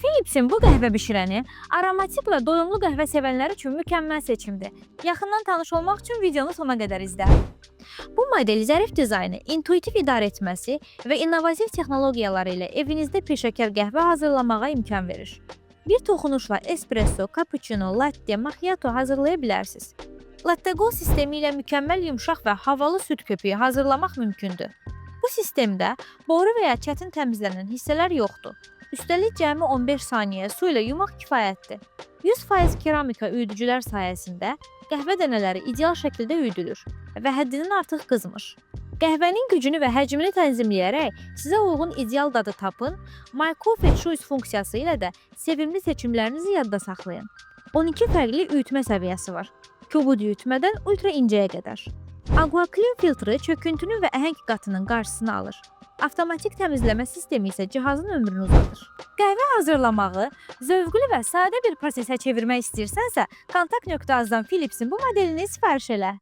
Philips'in bu qəhvə bişirəni aromatik və doyumlu qəhvə sevənlər üçün mükəmməl seçimdir. Yaxından tanış olmaq üçün videonu sona qədər izlə. Bu model zərif dizaynı, intuitiv idarə etməsi və innovativ texnologiyaları ilə evinizdə peşəkar qəhvə hazırlamağa imkan verir. Bir toxunuşla espresso, cappuccino, latte, macchiato hazırlaya bilərsiniz. Latte Go sistemi ilə mükəmməl yumşaq və havalı süd köpüyü hazırlamaq mümkündür. Bu sistemdə boru və ya çətin təmizlənən hissələr yoxdur. Üstəlik cəmi 15 saniyə su ilə yumaq kifayətdir. 100% keramika üyüdücülər sayəsində qəhvə dənələri ideal şəkildə üyüdülür və həddindən artıq qızmır. Qəhvənin gücünü və həcmini tənzimləyərək sizə uyğun ideal dadı tapın. My Coffee Choice funksiyası ilə də sevimli seçimlərinizi yadda saxlayın. 12 fərqli üyütmə səviyyəsi var. Kobud üyütmədən ultra incəyə qədər. AquaClean filtri çöküntünün və əhəng qatının qarşısını alır. Avtomatik təmizləmə sistemi isə cihazın ömrünü uzadır. Qəhvə hazırlamağı zövqlü və sadə bir prosesə çevirmək istəyirsənsə, Kontakt.az-dan Philips'in bu modelini sifariş elə.